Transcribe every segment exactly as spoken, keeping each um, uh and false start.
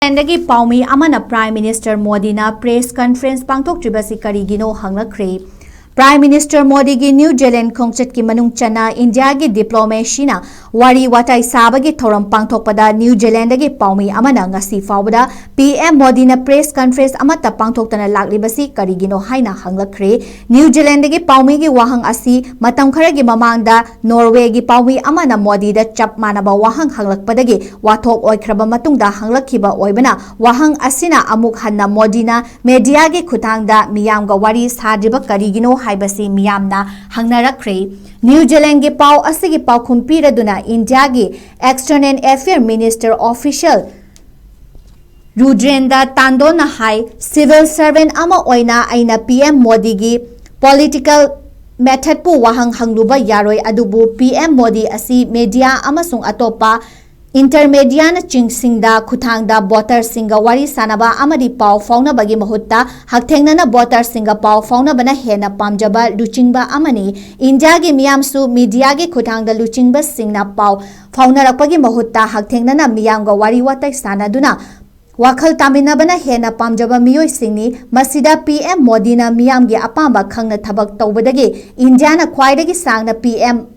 ꯗꯒꯤ ꯄꯥꯎꯃꯤ ꯑꯃꯅ Prime Minister ꯃꯣꯗꯤꯅ press conference ꯄꯥꯡꯊꯣꯛꯇ꯭ꯔꯤꯕꯁꯤ ꯀꯔꯤꯒꯤꯅꯣ ꯍꯪꯂꯛꯈ꯭ꯔꯦ꯫ Prime Minister ꯃꯣꯗꯤꯒꯤ New Zealand ꯈꯣꯡꯆꯠꯀꯤ ꯃꯅꯨꯡ ꯆꯟꯅ ꯏꯟꯗꯤꯌꯥꯒꯤ diplomacyꯅ ꯋꯥꯔꯤ ꯋꯥꯇꯥꯏ ꯁꯥꯕꯒꯤ ꯊꯧꯔꯝ ꯄꯥꯡꯊꯣꯛꯄꯗ New Zealandꯗꯒꯤ ꯄꯥꯎꯃꯤ ꯑꯃꯅ ꯉꯁꯤ ꯐꯥꯎꯕꯗ P M ꯃꯣꯗꯤꯅ press conference ꯑꯃꯠꯇ ꯄꯥꯡꯊꯣꯛꯇꯅ ꯂꯥꯛꯂꯤꯕꯁꯤ ꯀꯔꯤꯒꯤꯅꯣ ꯍꯥꯏꯅ ꯍꯪꯂꯛꯈ꯭ꯔꯦ꯫ New Zealandꯗꯒꯤ ꯄꯥꯎꯃꯤꯒꯤ ꯋꯥꯍꯪ ꯑꯁꯤ ꯃꯇꯝ ꯈꯔꯒꯤ ꯃꯃꯥꯡꯗ Norwayꯒꯤ ꯄꯥꯎꯃꯤ ꯑꯃꯅ ꯃꯣꯗꯤꯗ ꯆꯞ ꯃꯥꯟꯅꯕ ꯋꯥꯍꯪ ꯍꯪꯂꯛꯄꯗꯒꯤ ꯋꯥꯊꯣꯛ ꯑꯣꯏꯈ꯭ꯔꯕ ꯃꯇꯨꯡꯗ ꯍꯪꯂꯛꯈꯤꯕ ꯑꯣꯏꯕꯅ, ꯋꯥꯍꯪ ꯑꯁꯤꯅ ꯑꯃꯨꯛ ꯍꯟꯅ ꯃꯣꯗꯤꯅ mediaꯒꯤ ꯈꯨꯠꯊꯥꯡꯗ ꯃꯤꯌꯥꯝꯒ ꯋꯥꯔꯤ ꯁꯥꯗ꯭ꯔꯤꯕ ꯀꯔꯤꯒꯤꯅꯣ ꯍꯥꯏꯕꯁꯤ ꯃꯤꯌꯥꯝꯅ ꯍꯪꯅꯔꯛꯈ꯭ꯔꯦ꯫ New Zealandꯒꯤ ꯄꯥꯎ ꯑꯁꯤꯒꯤ ꯄꯥꯎꯈꯨꯝ ꯄꯤꯔꯗꯨꯅ ꯏꯟꯗꯤꯌꯥꯒꯤ External Affair Minister official ꯔꯨꯗ꯭ꯔꯦꯟꯗ ꯇꯥꯟꯗꯣꯟꯅ ꯍꯥꯏ, civil servant ꯑꯃ ꯑꯣꯏꯅ ꯑꯩꯅ P M ꯃꯣꯗꯤꯒꯤ political methodꯄꯨ ꯋꯥꯍꯪ ꯍꯪꯂꯨꯕ ꯌꯥꯔꯣꯏ, ꯑꯗꯨꯕꯨ P M ꯃꯣꯗꯤ ꯑꯁꯤ media ꯑꯃꯁꯨꯡ ꯑꯇꯣꯞꯄ intermediaꯅꯆꯤꯡꯁꯤꯡꯗ ꯈꯨꯠꯊꯥꯡꯗ voterꯁꯤꯡꯒ ꯋꯥꯔꯤ ꯁꯥꯅꯕ ꯑꯃꯗꯤ ꯄꯥꯎ ꯐꯥꯎꯅꯕꯒꯤ ꯃꯍꯨꯠꯇ ꯍꯛꯊꯦꯡꯅꯅ voterꯁꯤꯡꯒ ꯄꯥꯎ ꯐꯥꯎꯅꯕꯅ ꯍꯦꯟꯅ ꯄꯥꯝꯖꯕ ꯂꯨꯆꯤꯡꯕ ꯑꯃꯅꯤ꯫ ꯏꯟꯗꯤꯌꯥꯒꯤ ꯃꯤꯌꯥꯝꯁꯨ mediaꯒꯤ ꯈꯨꯠꯊꯥꯡꯗ ꯂꯨꯆꯤꯡꯕꯁꯤꯡꯅ ꯄꯥꯎ ꯐꯥꯎꯅꯔꯛꯄꯒꯤ ꯃꯍꯨꯠꯇ ꯍꯛꯊꯦꯡꯅꯅ ꯃꯤꯌꯥꯝꯒ ꯋꯥꯔꯤ ꯋꯥꯇꯥꯏ ꯁꯥꯅꯗꯨꯅ ꯋꯥꯈꯜ ꯇꯥꯃꯤꯟꯅꯕꯅ ꯍꯦꯟꯅ ꯄꯥꯝꯖꯕ ꯃꯤꯑꯣꯏꯁꯤꯡꯅꯤ꯫ ꯃꯁꯤꯗ P M ꯃꯣꯗꯤꯅ ꯃꯤꯌꯥꯝꯒꯤ ꯑꯄꯥꯝꯕ ꯈꯪꯅ ꯊꯕꯛ ꯇꯧꯕꯗꯒꯤ ꯏꯟꯗꯤꯌꯥꯅ ꯈ꯭ꯋꯥꯏꯗꯒꯤ ꯁꯥꯡꯅ P M,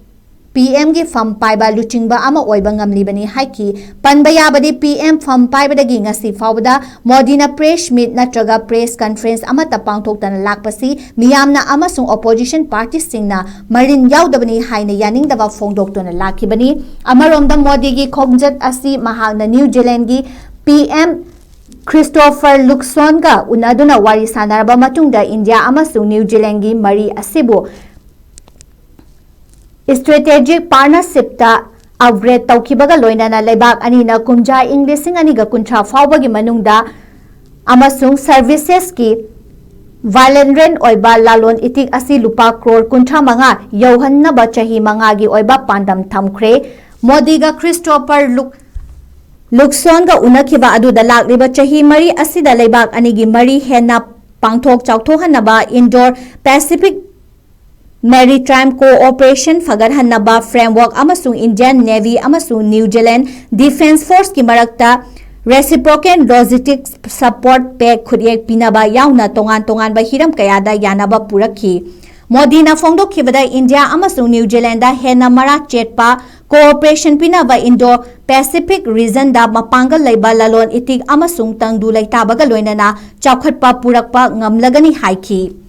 P Mꯒꯤ ꯐꯝ ꯄꯥꯏꯕ ꯂꯨꯆꯤꯡꯕ ꯑꯃ ꯑꯣꯏꯕ ꯉꯝꯂꯤꯕꯅꯤ ꯍꯥꯏꯈꯤ꯫ ꯄꯟꯕ ꯌꯥꯕꯗꯤ P M ꯐꯝ ꯄꯥꯏꯕꯗꯒꯤ ꯉꯁꯤ ꯐꯥꯎꯕꯗ ꯃꯣꯗꯤꯅ press meet ꯅꯠꯇ꯭ꯔꯒ press conference ꯑꯃꯠꯇ ꯄꯥꯡꯊꯣꯛꯇꯅ ꯂꯥꯛꯄꯁꯤ ꯃꯤꯌꯥꯝꯅ ꯑꯃꯁꯨꯡ opposition partyꯁꯤꯡꯅ ꯃꯔꯤꯟ ꯌꯥꯎꯗꯕꯅꯤ ꯍꯥꯏꯅ ꯌꯥꯅꯤꯡꯗꯕ ꯐꯣꯡꯗꯣꯛꯇꯨꯅ ꯂꯥꯛꯈꯤꯕꯅꯤ꯫ ꯑꯃꯔꯣꯝꯗ ꯃꯣꯗꯤꯒꯤ ꯈꯣꯡꯆꯠ ꯑꯁꯤ ꯃꯍꯥꯛꯅ New Zealandꯒꯤ P M Christopher Luxonꯒ ꯎꯅꯗꯨꯅ ꯋꯥꯔꯤ ꯁꯥꯟꯅꯔꯕ ꯃꯇꯨꯡꯗ ꯏꯟꯗꯤꯌꯥ ꯑꯃꯁꯨꯡ New Zealandꯒꯤ ꯃꯔꯤ ꯑꯁꯤꯕꯨ strategic partnershipꯇ upgrade ꯇꯧꯈꯤꯕꯒ ꯂꯣꯏꯅꯅ ꯂꯩꯕꯥꯛ ꯑꯅꯤꯅ ꯀꯨꯝꯖꯥ ꯏꯪ ꯂꯤꯁꯤꯡ ꯑꯅꯤꯒ ꯀꯨꯟꯊ꯭ꯔꯥ ꯐꯥꯎꯕꯒꯤ ꯃꯅꯨꯡꯗ ꯑꯃꯁꯨꯡ servicesꯀꯤ ꯚꯥꯏꯂꯦꯟꯗ꯭ꯔꯦꯟ ꯑꯣꯏꯕ ꯂꯂꯣꯟ ꯏꯇꯤꯛ ꯑꯁꯤ ꯂꯨꯄꯥ ꯀ꯭ꯔꯣꯔ ꯀꯨꯟꯊ꯭ꯔꯥ ꯃꯉꯥ ꯌꯧꯍꯟꯅꯕ ꯆꯍꯤ ꯃꯉꯥꯒꯤ ꯑꯣꯏꯕ ꯄꯥꯟꯗꯝ ꯊꯝꯈ꯭ꯔꯦ꯫ ꯃꯣꯗꯤꯒ ꯈ꯭ꯔꯤꯁꯇꯣꯐꯔ ꯂꯨꯛ-, ꯂꯨꯛꯁꯣꯟꯒ ꯎꯅꯈꯤꯕ ꯑꯗꯨꯗ ꯂꯥꯛꯂꯤꯕ ꯆꯍꯤ ꯃꯔꯤ ꯑꯁꯤꯗ ꯂꯩꯕꯥꯛ ꯑꯅꯤꯒꯤ ꯃꯔꯤ ꯍꯦꯟꯅ ꯄꯥꯡꯊꯣꯛ ꯆꯥꯎꯊꯣꯛꯍꯟꯅꯕ Indo-Pacific Maritime Cooperation ꯐꯒꯠꯍꯟꯅꯕ framework ꯑꯃꯁꯨꯡ Indian Navy ꯑꯃꯁꯨꯡ New Zealand Defence Forceꯀꯤ ꯃꯔꯛꯇ Reciprocal Logistics Support Pact ꯈꯨꯠꯌꯦꯛ ꯄꯤꯅꯕ ꯌꯥꯎꯅ ꯇꯣꯉꯥꯟ ꯇꯣꯉꯥꯟꯕ ꯍꯤꯔꯝ ꯀꯌꯥꯗ ꯌꯥꯅꯕ ꯄꯨꯔꯛꯈꯤ꯫ ꯃꯣꯗꯤꯅ ꯐꯣꯡꯗꯣꯛꯈꯤꯕꯗ ꯏꯟꯗꯤꯌꯥ ꯑꯃꯁꯨꯡ ꯅ꯭ꯌꯨ ꯖꯤꯂꯦꯟꯗ ꯍꯦꯟꯅ ꯃꯔꯥ ꯆꯦꯠꯄ cooperation ꯄꯤꯅꯕ Indo-Pacific regionꯗ ꯃꯄꯥꯡꯒꯜ ꯂꯩꯕ ꯂꯂꯣꯟ ꯏꯇꯤꯛ ꯑꯃꯁꯨꯡ ꯇꯪꯗꯨ ꯂꯩꯇꯥꯕꯒ ꯂꯣꯏꯅꯅ ꯆꯥꯎꯈꯠꯄ ꯄꯨꯔꯛꯄ ꯉꯝꯂꯒꯅꯤ ꯍꯥꯏꯈꯤ꯫